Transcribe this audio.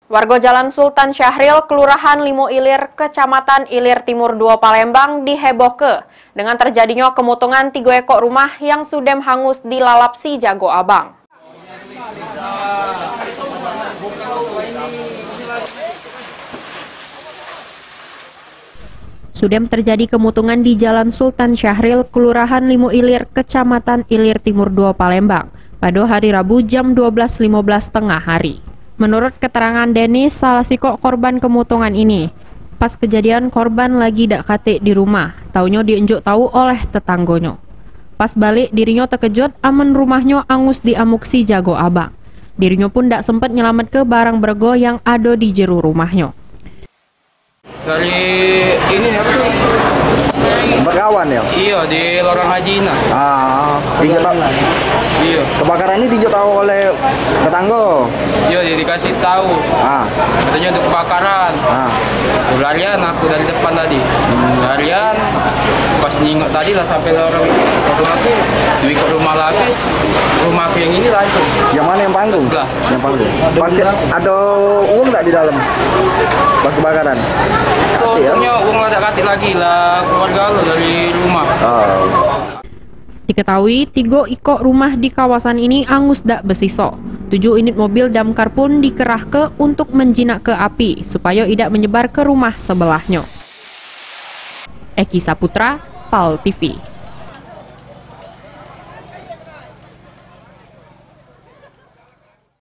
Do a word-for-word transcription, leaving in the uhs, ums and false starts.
Warga Jalan Sultan Syahril, Kelurahan Limo Ilir, Kecamatan Ilir Timur duo, Palembang, dihebohke dengan terjadinyo kemotongan tigo ekok rumah yang sudem hangus dilalap si jago abang. Sudem terjadi kemotongan di Jalan Sultan Syahril, Kelurahan Limo Ilir, Kecamatan Ilir Timur duo, Palembang, pada hari Rabu jam dua belas lima belas tengah hari. Menurut keterangan Denis, salah sikok korban kemotongan ini, pas kejadian korban lagi dak katik di rumah, taunyo dienjuk tau oleh tetanggonyo. Pas balik, dirinyo tekejut amen rumahnyo angus diamuk si jago abang. Dirinyo pun dak sempet nyelametke barang berego yang ado di jero rumahnyo. Dari ini apa tuh? Bekawan ya? Iyo, di Lorong Haji Ina. Ah, tinjau tahu. Iyo. Kebakaran ini tinjau tahu oleh tetangga. Iyo, dia dikasih tahu. Ah. Katanya untuk kebakaran. Ah. Larian aku dari depan tadi. Larian, pas nyingok tadi lah sampai lorong ini. Lorong apa? Duit ke rumah lah habis. Rumah aku yang ini lah itu. Yang mana yang panggung? Sebelah. Yang panggung. Pas ke, ada uang tak di dalam? Pas kebakaran? Itu untungnya uang lah tak katik lagi lah keluarga lo dari rumah. Oh. Diketahui, tigo ikok rumah di kawasan ini angus dak besiso. Tujuh unit mobil damkar pun dikerahke untuk menjinakke api, supayo idak menyebar ke rumah sebelahnyo. Eki Saputra, Pal T V.